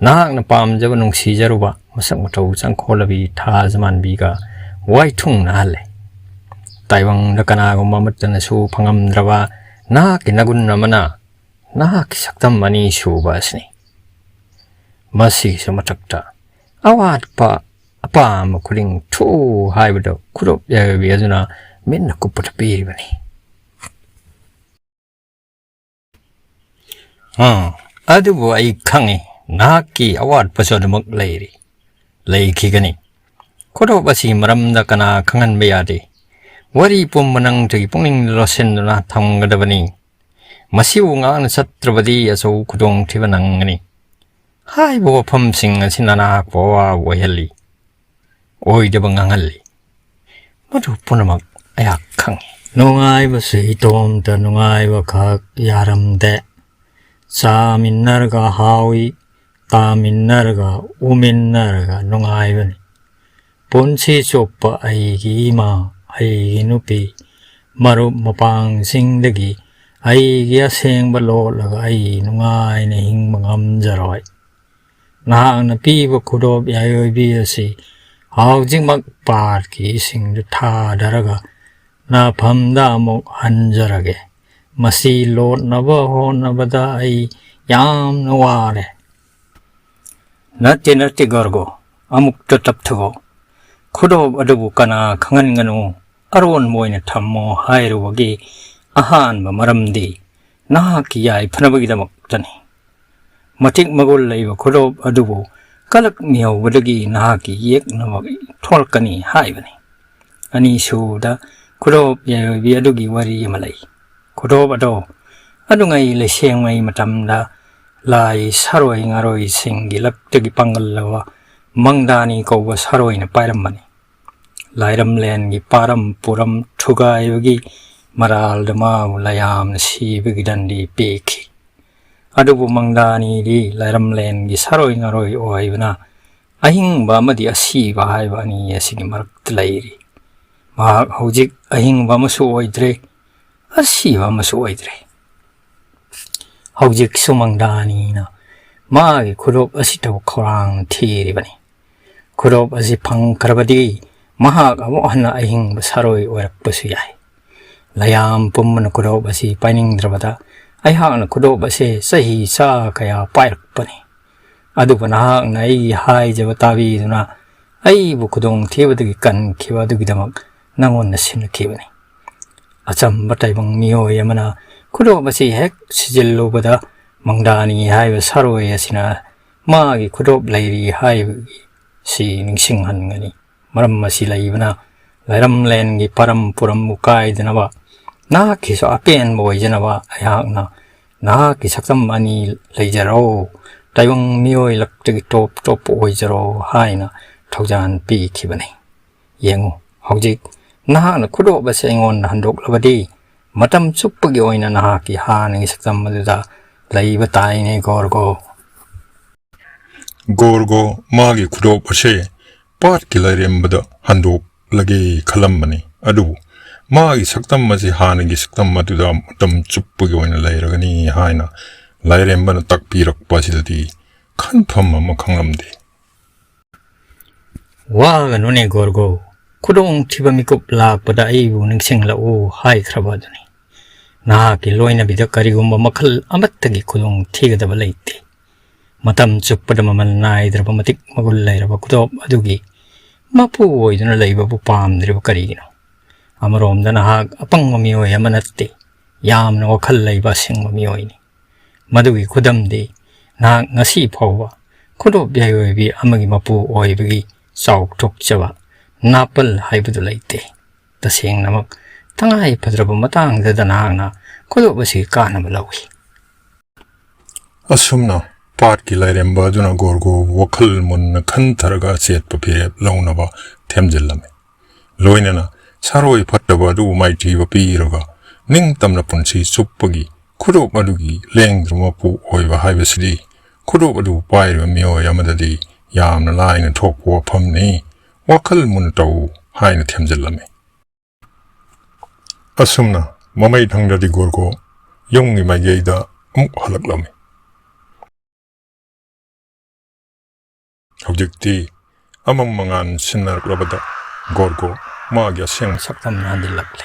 ꯅꯍꯥꯛꯅ ꯄꯥꯝꯖꯕ ꯅꯨꯡꯁꯤꯖꯔꯨꯕ ꯃꯁꯛ ꯃꯇꯧ ꯆꯪꯈꯣꯜꯂꯕꯤ ꯊꯥꯖ ꯃꯥꯟꯕꯤꯒ ꯋꯥꯏꯊꯨꯡꯅꯍꯜꯂꯦ꯫ ꯇꯥꯏꯕꯪꯗ ꯀꯅꯥꯒꯨꯝꯕ ꯑꯃꯠꯇꯅꯁꯨ ꯐꯪꯉꯝꯗ꯭ꯔꯕ ꯅꯍꯥꯛꯀꯤ ꯅꯒꯨꯟ ꯑꯃꯅ ꯅꯍꯥꯛꯀꯤ ꯁꯛꯇꯝ ꯑꯅꯤ ꯁꯨꯕ ꯑꯁꯤꯅꯤ꯫ ꯃꯁꯤꯒꯤꯁꯨ ꯃꯊꯛꯇ ꯑꯋꯥꯠꯄ ꯑꯄꯥꯝꯕ ꯈꯨꯗꯤꯡ ꯊꯨ ꯍꯥꯏꯕꯗ ꯈꯨꯗꯣꯞ ꯌꯥꯏꯕꯤ ꯑꯗꯨꯅ ꯃꯤꯠꯅ ꯀꯨꯞꯄꯗ ꯄꯤꯔꯤꯕꯅꯤ꯫ ꯑꯥ, ꯑꯗꯨꯕꯨ ꯑꯩ ꯈꯪꯏ, ꯅꯍꯥꯛꯀꯤ ꯑꯋꯥꯠꯄꯁꯨ ꯑꯗꯨꯃꯛ ꯂꯩꯔꯤ, ꯂꯩꯈꯤꯒꯅꯤ꯫ ꯈꯨꯗꯣꯞ ꯑꯁꯤꯒꯤ ꯃꯔꯝꯗ ꯀꯅꯥ ꯈꯪꯍꯟꯕ ꯌꯥꯗꯦ꯫ ꯋꯥꯔꯤ ꯄꯨꯝꯕ ꯅꯪꯗꯒꯤ ꯄꯨꯛꯅꯤꯡꯗ ꯂꯣꯠꯁꯤꯟꯗꯨꯅ ꯊꯝꯒꯗꯕꯅꯤ꯫ ꯃꯁꯤꯕꯨ ꯉꯥꯛꯅ ꯆꯠꯇ꯭ꯔꯕꯗꯤ ꯑꯆꯧ ꯈꯨꯗꯣꯡꯊꯤꯕ ꯅꯪꯒꯅꯤ꯫ ꯍꯥꯏꯔꯤꯕ ꯋꯥꯐꯝꯁꯤꯡ ꯑꯁꯤꯅ ꯅꯍꯥꯛꯄꯨ ꯑꯋꯥꯕ ꯑꯣꯏꯍꯜꯂꯤ, ꯑꯣꯏꯗꯕ ꯉꯥꯡꯍꯜꯂꯤ꯫ ꯃꯗꯨ ꯄꯨꯝꯅꯃꯛ ꯑꯩꯍꯥꯛ ꯈꯪꯏ꯫ ꯅꯨꯡꯉꯥꯏꯕꯁꯤ ꯏꯇꯣꯝꯇ ꯅꯨꯡꯉꯥꯏꯕ ꯈꯛ ꯌꯥꯔꯝꯗꯦ꯫ ꯆꯥꯃꯤꯟꯅꯔꯒ ꯍꯥꯎꯏ, ꯇꯥꯃꯤꯟꯅꯔꯒ ꯎꯃꯤꯟꯅꯔꯒ ꯅꯨꯡꯉꯥꯏꯕꯅꯤ꯫ ꯄꯨꯟꯁꯤ ꯆꯨꯞꯄ ꯑꯩꯒꯤ ꯏꯃꯥ, ꯑꯩꯒꯤ ꯅꯨꯄꯤ, ꯃꯔꯨꯞ ꯃꯄꯥꯡꯁꯤꯡꯗꯒꯤ ꯑꯩꯒꯤ ꯑꯁꯦꯡꯕ ꯂꯣꯠꯂꯒ ꯑꯩ ꯅꯨꯡꯉꯥꯏꯅ ꯍꯤꯡꯕ ꯉꯝꯖꯔꯣꯏ꯫ ꯅꯍꯥꯛꯅ ꯄꯤꯕ ꯈꯨꯗꯣꯞ ꯌꯥꯏꯑꯣꯏꯕꯤ ꯑꯁꯤ ꯍꯧꯖꯤꯛꯃꯛ ꯄꯥꯠꯀꯤ ꯏꯁꯤꯡꯗ ꯊꯥꯗꯔꯒ ꯅꯥꯐꯝꯗ ꯑꯃꯨꯛ ꯍꯟꯖꯔꯒꯦ꯫ ꯃꯁꯤ ꯂꯣꯠꯅꯕ ꯍꯣꯠꯅꯕꯗ ꯑꯩ ꯌꯥꯝꯅ ꯋꯥꯔꯦ꯫ ꯅꯠꯇꯦ, ꯅꯠꯇꯦ, ꯒꯣꯔꯒꯣ, ꯑꯃꯨꯛꯇ ꯇꯞꯊꯒꯣ꯫ ꯈꯨꯗꯣꯞ ꯑꯗꯨꯕꯨ ꯀꯅꯥ ꯈꯪꯍꯟꯒꯅꯨ, ꯑꯔꯣꯟꯕ ꯑꯣꯏꯅ ꯊꯝꯃꯣ ꯍꯥꯏꯔꯨꯕꯒꯤ ꯑꯍꯥꯟꯕ ꯃꯔꯝꯗꯤ ꯅꯍꯥꯛꯀꯤ ꯌꯥꯏꯐꯅꯕꯒꯤꯗꯃꯛꯇꯅꯤ꯫ ꯃꯇꯤꯛ ꯃꯒꯨꯟ ꯂꯩꯕ ꯈꯨꯗꯣꯞ ꯑꯗꯨꯕꯨ ꯀꯂꯛ ꯃꯤꯍꯧꯕꯗꯒꯤ ꯅꯍꯥꯛꯀꯤ ꯌꯦꯛꯅꯕ ꯊꯣꯛꯂꯛꯀꯅꯤ ꯍꯥꯏꯕꯅꯤ꯫ ꯑꯅꯤꯁꯨꯕꯗ, ꯈꯨꯗꯣꯞ ꯌꯥꯏꯑꯣꯏꯕꯤ ꯑꯗꯨꯒꯤ ꯋꯥꯔꯤ ꯑꯃ ꯂꯩ꯫ ꯈꯨꯗꯣꯞ ꯑꯗꯣ ꯑꯗꯨꯉꯩ ꯂꯩꯁꯦꯡꯉꯩ ꯃꯇꯝꯗ ꯂꯥꯏ ꯁꯥꯔꯣꯏ ꯉꯥꯔꯣꯏꯁꯤꯡꯒꯤ ꯂꯛꯇꯒꯤ ꯄꯥꯡꯒꯜꯂꯕ ꯃꯪꯗꯥꯅꯤ ꯀꯧꯕ ꯁꯥꯔꯣꯏꯅ ꯄꯥꯏꯔꯝꯕꯅꯤ꯫ ꯂꯥꯏꯔꯝꯂꯦꯟꯒꯤ ꯄꯥꯔꯝ ꯄꯨꯔꯝ ꯊꯨꯒꯥꯏꯕꯒꯤ ꯃꯔꯥꯜꯗ ꯃꯥꯕꯨ ꯂꯌꯥꯝꯅ ꯁꯤꯕꯒꯤ ꯗꯟꯗꯤ ꯄꯤꯈꯤ꯫ ꯑꯗꯨꯕꯨ ꯃꯪꯗꯥꯅꯤꯗꯤ ꯂꯥꯏꯔꯝꯂꯦꯟꯒꯤ ꯁꯥꯔꯣꯏ ꯉꯥꯔꯣꯏ ꯑꯣꯏꯕꯅ ꯑꯍꯤꯡꯕ ꯑꯃꯗꯤ ꯑꯁꯤꯕ ꯍꯥꯏꯕ ꯑꯅꯤ ꯑꯁꯤꯒꯤ ꯃꯔꯛꯇ ꯂꯩꯔꯤ꯫ ꯃꯍꯥꯛ ꯍꯧꯖꯤꯛ ꯑꯍꯤꯡꯕ ꯑꯃꯁꯨ ꯑꯣꯏꯗ꯭ꯔꯦ, ꯑꯁꯤꯕ ꯑꯃꯁꯨ ꯑꯣꯏꯗ꯭ꯔꯦ꯫ ꯍꯧꯖꯤꯛꯁꯨ ꯃꯪꯗꯥꯅꯤꯅ ꯃꯥꯒꯤ ꯈꯨꯗꯣꯞ ꯑꯁꯤꯇꯕꯨ ꯈꯧꯔꯥꯡꯅ ꯊꯤꯔꯤꯕꯅꯤ꯫ ꯈꯨꯗꯣꯞ ꯑꯁꯤ ꯐꯪꯈ꯭ꯔꯕꯗꯤ ꯃꯍꯥꯛ ꯑꯃꯨꯛ ꯍꯟꯅ ꯑꯍꯤꯡꯕ ꯁꯥꯔꯣꯏ ꯑꯣꯏꯔꯛꯄꯁꯨ ꯌꯥꯏ꯫ ꯂꯌꯥꯝ ꯄꯨꯝꯕꯅ ꯈꯨꯗꯣꯞ ꯑꯁꯤ ꯄꯥꯏꯅꯤꯡꯗ꯭ꯔꯕꯗ ꯑꯩꯍꯥꯛꯅ ꯈꯨꯗꯣꯞ ꯑꯁꯤ ꯆꯍꯤ ꯆꯥ ꯀꯌꯥ ꯄꯥꯏꯔꯛꯄꯅꯤ꯫ ꯑꯗꯨꯕꯨ ꯅꯍꯥꯛꯅ ꯑꯩꯒꯤ ꯍꯥꯏꯖꯕ ꯇꯥꯕꯤꯗꯨꯅ ꯑꯩꯕꯨ ꯈꯨꯗꯣꯡꯊꯤꯕꯗꯒꯤ ꯀꯟꯈꯤꯕ ꯑꯗꯨꯒꯤꯗꯃꯛ ꯅꯉꯣꯟꯗ ꯁꯤꯟꯅꯈꯤꯕꯅꯤ꯫ ꯑꯆꯝꯕ ꯇꯥꯏꯕꯪ ꯃꯤꯑꯣꯏ ꯑꯃꯅ ꯈꯨꯗꯣꯞ ꯑꯁꯤ ꯍꯦꯛ ꯁꯤꯖꯤꯜꯂꯨꯕꯗ ꯃꯪꯗꯥꯅꯤ ꯍꯥꯏꯕ ꯁꯥꯔꯣꯏ ꯑꯁꯤꯅ ꯃꯥꯒꯤ ꯈꯨꯗꯣꯞ ꯂꯩꯔꯤ ꯍꯥꯏꯕꯁꯤ ꯅꯤꯡꯁꯤꯡꯍꯟꯒꯅꯤ꯫ ꯃꯔꯝ ꯑꯁꯤ ꯂꯩꯕꯅ ꯂꯥꯏꯔꯝꯂꯦꯟꯒꯤ ꯄꯔꯝ ꯄꯨꯔꯝꯕꯨ ꯀꯥꯏꯗꯅꯕ, ꯅꯍꯥꯛꯀꯤꯁꯨ ꯑꯄꯦꯟꯕ ꯑꯣꯏꯖꯅꯕ ꯑꯩꯍꯥꯛꯅ ꯅꯍꯥꯛꯀꯤ ꯁꯛꯇꯝ ꯑꯅꯤ ꯂꯩꯖꯔꯣ, ꯇꯥꯏꯕꯪ ꯃꯤꯑꯣꯏ ꯂꯛꯇꯒꯤ ꯇꯣꯞ ꯇꯣꯞꯄ ꯑꯣꯏꯖꯔꯣ ꯍꯥꯏꯅ ꯊꯧꯖꯥꯜ ꯄꯤꯈꯤꯕꯅꯤ꯫ ꯌꯦꯡꯉꯨ, ꯍꯧꯖꯤꯛ ꯅꯍꯥꯛꯅ ꯈꯨꯗꯣꯞ ꯑꯁꯤ ꯑꯩꯉꯣꯟꯗ ꯍꯟꯗꯣꯛꯂꯕꯗꯤ ꯃꯇꯝ ꯆꯨꯞꯄꯒꯤ ꯑꯣꯏꯅ ꯅꯍꯥꯛꯀꯤ ꯍꯥꯟꯅꯒꯤ ꯁꯛꯇꯝ ꯑꯗꯨꯗ ꯂꯩꯕ ꯇꯥꯏꯅꯦ ꯒꯣꯔꯒꯣ꯫ ꯒꯣꯔꯒꯣ ꯃꯥꯒꯤ ꯈꯨꯗꯣꯞ ꯑꯁꯦ ꯄꯥꯠꯀꯤ ꯂꯥꯏꯔꯦꯝꯕꯗ ꯍꯟꯗꯣꯛꯂꯒꯦ ꯈꯜꯂꯝꯕꯅꯤ꯫ ꯑꯗꯨꯕꯨ ꯃꯥꯒꯤ ꯁꯛꯇꯝ ꯑꯁꯤ ꯍꯥꯟꯅꯒꯤ ꯁꯛꯇꯝ ꯑꯗꯨꯗ ꯃꯇꯝ ꯆꯨꯞꯄꯒꯤ ꯑꯣꯏꯅ ꯂꯩꯔꯒꯅꯤ ꯍꯥꯏꯅ ꯂꯥꯏꯔꯦꯝꯕꯅ ꯇꯥꯛꯄꯤꯔꯛꯄ ꯑꯁꯤꯗꯗꯤ ꯈꯟꯐꯝ ꯑꯃ ꯈꯪꯂꯝꯗꯦ꯫ "ꯋꯥꯒꯅꯨꯅꯦ ꯒꯣꯔꯒꯣ, ꯈꯨꯗꯣꯡꯊꯤꯕ ꯃꯤꯀꯨꯞ ꯂꯥꯛꯄꯗ ꯑꯩꯕꯨ ꯅꯤꯡꯁꯤꯡꯂꯛꯎ" ꯍꯥꯏꯈ꯭ꯔꯕ ꯑꯗꯨꯅꯤ꯫ ꯅꯍꯥꯛꯀꯤ ꯂꯣꯏꯅꯕꯤꯗ ꯀꯔꯤꯒꯨꯝꯕ ꯃꯈꯜ ꯑꯃꯠꯇꯒꯤ ꯈꯨꯗꯣꯡ ꯊꯤꯒꯗꯕ ꯂꯩꯇꯦ꯫ ꯃꯇꯝ ꯆꯨꯞꯄꯗ ꯃꯃꯜ ꯅꯥꯏꯗ꯭ꯔꯕ ꯃꯇꯤꯛ ꯃꯒꯨꯟ ꯂꯩꯔꯕ ꯈꯨꯗꯣꯞ ꯑꯗꯨꯒꯤ ꯃꯄꯨ ꯑꯣꯏꯗꯨꯅ ꯂꯩꯕꯕꯨ ꯄꯥꯝꯗ꯭ꯔꯤꯕ ꯀꯔꯤꯒꯤꯅꯣ? ꯑꯃꯔꯣꯝꯗ ꯅꯍꯥꯛ ꯑꯄꯪꯕ ꯃꯤꯑꯣꯏ ꯑꯃ ꯅꯠꯇꯦ, ꯌꯥꯝꯅ ꯋꯥꯈꯜ ꯂꯩꯕ ꯑꯁꯤꯡꯕ ꯃꯤꯑꯣꯏꯅꯤ꯫ ꯃꯗꯨꯒꯤ ꯈꯨꯗꯝꯗꯤ ꯅꯍꯥꯛ ꯉꯁꯤ ꯐꯥꯎꯕ ꯈꯨꯗꯣꯞ ꯌꯥꯏꯑꯣꯏꯕꯤ ꯑꯃꯒꯤ ꯃꯄꯨ ꯑꯣꯏꯕꯒꯤ ꯆꯥꯎꯊꯣꯛꯆꯕ ꯅꯥꯄꯜ ꯍꯥꯏꯕꯗꯨ ꯂꯩꯇꯦ꯫ ꯇꯁꯦꯡꯅꯃꯛ ꯇꯉꯥꯏ ꯐꯗ꯭ꯔꯕ ꯃꯇꯥꯡꯗꯗ ꯅꯍꯥꯛꯅ ꯈꯨꯗꯣꯞ ꯑꯁꯤꯒꯤ ꯀꯥꯟꯅꯕ ꯂꯧꯏ꯫ ꯑꯁꯨꯝꯅ ꯄꯥꯠꯀꯤ ꯂꯥꯏꯔꯦꯝꯕ ꯑꯗꯨꯅ ꯒꯣꯔꯒꯣꯕꯨ ꯋꯥꯈꯜ ꯃꯨꯟꯅ ꯈꯟꯊꯔꯒ ꯑꯆꯦꯠꯄ ꯐꯤꯔꯦꯞ ꯂꯧꯅꯕ ꯊꯦꯝꯖꯤꯜꯂꯝꯃꯤ꯫ ꯂꯣꯏꯅꯅ ꯁꯥꯔꯣꯏ ꯐꯠꯇꯕ ꯑꯗꯨꯕꯨ ꯃꯥꯏꯊꯤꯕ ꯄꯤꯔꯒ ꯅꯤꯡꯇꯝꯅ ꯄꯨꯟꯁꯤ ꯆꯨꯞꯄꯒꯤ ꯈꯨꯗꯣꯞ ꯑꯗꯨꯒꯤ ꯂꯦꯡꯗ꯭ꯔꯕ ꯃꯄꯨ ꯑꯣꯏꯕ ꯍꯥꯏꯕꯁꯤꯗꯤ ꯈꯨꯗꯣꯞ ꯑꯗꯨ ꯄꯥꯏꯔꯤꯕ ꯃꯤꯑꯣꯏ ꯑꯃꯗꯗꯤ ꯌꯥꯝꯅ ꯂꯥꯏꯅ ꯊꯣꯛꯄ ꯋꯥꯐꯝꯅꯤ꯫ ꯋꯥꯈꯜ ꯃꯨꯟꯅ ꯇꯧ ꯍꯥꯏꯅ ꯊꯦꯝꯖꯤꯜꯂꯝꯃꯤ꯫ ꯑꯁꯨꯝꯅ ꯃꯃꯩ ꯊꯪꯗꯗꯤ ꯒꯣꯔꯒꯣ ꯌꯨꯝꯒꯤ ꯃꯥꯏꯀꯩꯗ ꯑꯃꯨꯛ ꯍꯜꯂꯛꯂꯝꯃꯤ꯫ ꯍꯧꯖꯤꯛꯇꯤ ꯑꯃꯝ ꯑꯉꯥꯟ ꯁꯤꯟꯅꯔꯛꯂꯕꯗ ꯒꯣꯔꯒꯣ ꯃꯥꯒꯤ ꯑꯁꯦꯡꯕ ꯁꯛꯇꯝ ꯍꯟꯖꯤꯜꯂꯛꯂꯦ꯫